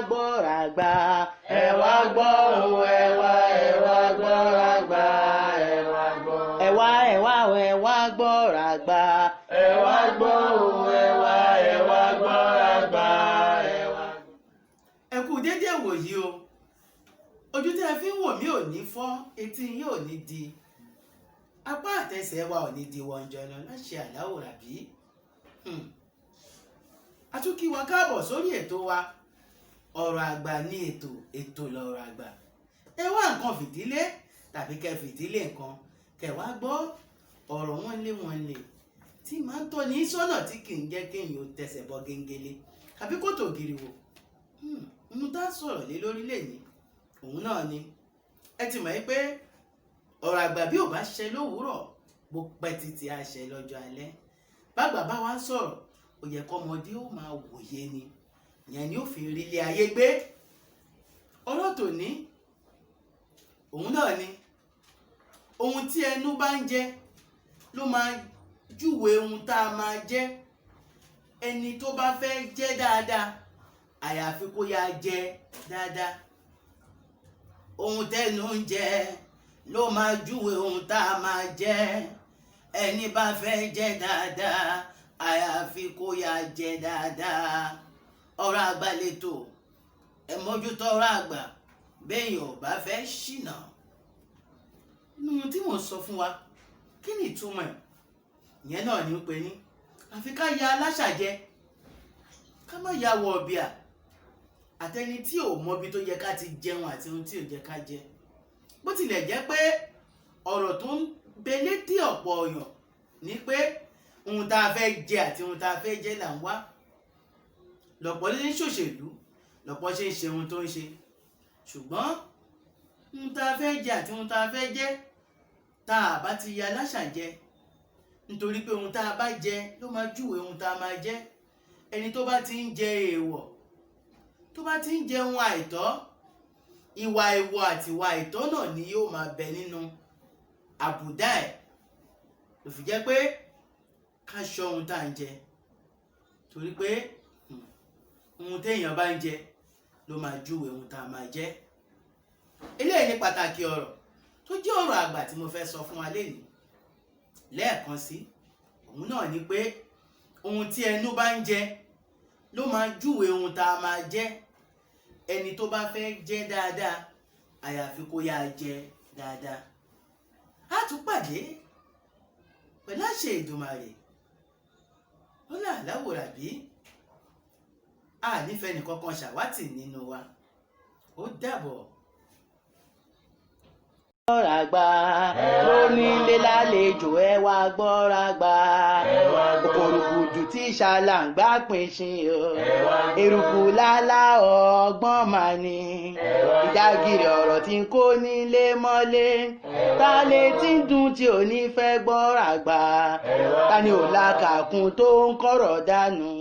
Gbọ́ra gbà, ẹ wá gbọ́ o, ẹ wá, ẹ wá gbọ́ra gbà, ẹ wá gbọ́. Ẹ wá, ẹ wá, ẹ wá gbọ́ra gbà, ẹ wá gbọ́ o, ẹ wá, ẹ wá gbọ́ra gbà, ẹ wá. Ẹ kú déédéé wòyí o. Ojú tí ẹ fi ń wò mí ò ní fọ́, etí yín ò ní di, apá àtẹsẹ̀ wa ò ní di wọ̀njọ̀nà láṣẹ àláwòrán bí. A tún kí wa káàbọ̀ sórí ètò wa, ọ̀rọ̀ àgbà ní ètò, ètò lọ̀rọ̀ àgbà. Ẹ wá nǹkan fìdílé tàbí kẹ fìdílé nǹkan, kẹ wá gbọ́ ọ̀rọ̀ wọn lé wọn lè tí máa ń tọ́ ní sọ́nà tí kì í jẹ́ kéèyàn ó tẹsẹ̀ bọ gengele àbí kòtò gìrìwò. Ohun tá a sọ̀rọ̀ lé lórí lẹ́ni òun náà ni ẹ ti mọ̀ ẹ́ pé ọ̀rọ̀ àgbà bí ò bá ṣẹ lówùúrọ̀, bó pẹ́ títí á ṣẹ lọ́jọ́ alẹ́. Bàgbà bá wa ń sọ̀rọ̀, ó yẹ kọ́mọdé ó máa wòye ni, ìyẹn ni ó fi rí ilé ayé gbé. Ọ̀rọ̀ tòní òun náà ni ohun tí ẹnu bá ń jẹ ló máa júwe ohun tá a máa jẹ. Ẹni tó bá fẹ́ jẹ dáadáa, àyàfi kó yá jẹ dáadáa. Ohun tẹnu ń jẹ ló máa júwe ohun tá a máa jẹ. Ẹni bá fẹ́ jẹ dáadáa, àyàfi kó yá jẹ dáadáa. Ọ̀rọ̀ àgbà lètò, ẹ mójútó ọ̀rọ̀ àgbà béèyàn ò bá fẹ́ ṣìnà. Nínú tí mò ń sọ fún wa, kí ni ìtumọ̀ ẹ̀? Ìyẹn náà ni ó pe ní àfi ká ya aláṣà jẹ, ká má ya wọ̀bìà, àtẹni tí ò mọbi tó yẹ ká ti jẹun àti ohun tí ò yẹ ká jẹ. Bó tilẹ̀ jẹ́ pé ọ̀rọ̀ tó ń bẹ létí ọ̀pọ̀ ọ̀yàn ni pé ohun tá a fẹ́ jẹ àti ohun tá a fẹ́ jẹ là ń wá. Lọ̀pọ̀ ló ń ṣòṣèlú, lọ̀pọ̀ ṣe ń ṣe ohun tó ń ṣe. Ṣùgbọ́n ohun tá a fẹ́ jẹ àti ohun tá a fẹ́ jẹ, tá a bá ti ya aláṣà jẹ, nítorí pé ohun tá a bá jẹ ló máa júwe ohun tá a máa jẹ. Ẹni tó bá ti ń jẹ èèwọ̀, tó bá ti ń jẹ ohun àìtọ́, ìwà èèwọ̀ àti ìwà àìtọ́ náà ni yóò máa bẹ nínú àbùdá ẹ̀. Ló fi jẹ́ pé ká ṣọ́ ohun tá à ń jẹ, torí pé ohun téèyàn bá ń jẹ ló máa júwe ohun tá a máa jẹ. Eléyìí ni pàtàkì ọ̀rọ̀ tó jẹ́ ọ̀rọ̀ àgbà tí mo fẹ́ sọ fún wa lénìí. Lẹ́ẹ̀kan sí, òun náà ni pé ohun tí ẹnu bá ń jẹ ló máa júwe ohun tá a máa jẹ. Ẹni tó bá fẹ́ jẹ dáadáa, àyàfi kó yáa jẹ dáadáa. A tún pàdé pẹ̀lú àṣẹ Èdùmàrè lọ́lá àláwòrán bí a nífẹ̀ẹ́ nìkankan ṣàwátì nínú wa. Ó dàbọ̀. Gbọ́ra gbà, lónílé lálejò, ẹ wá gbọ́ra gbà. Òkòrògùdù tí ṣàlàǹgbá pín ṣin o, eruku lálá ọgbọ́n mà ní. Ìdágìrì ọ̀rọ̀ tí ń kó nílé mọ́lé, ta lè tí ń dùn tí ò ní fẹ́ gbọ́ra gbà? Ta ni ò lákàkún tó ń kọ̀rọ̀ dànù?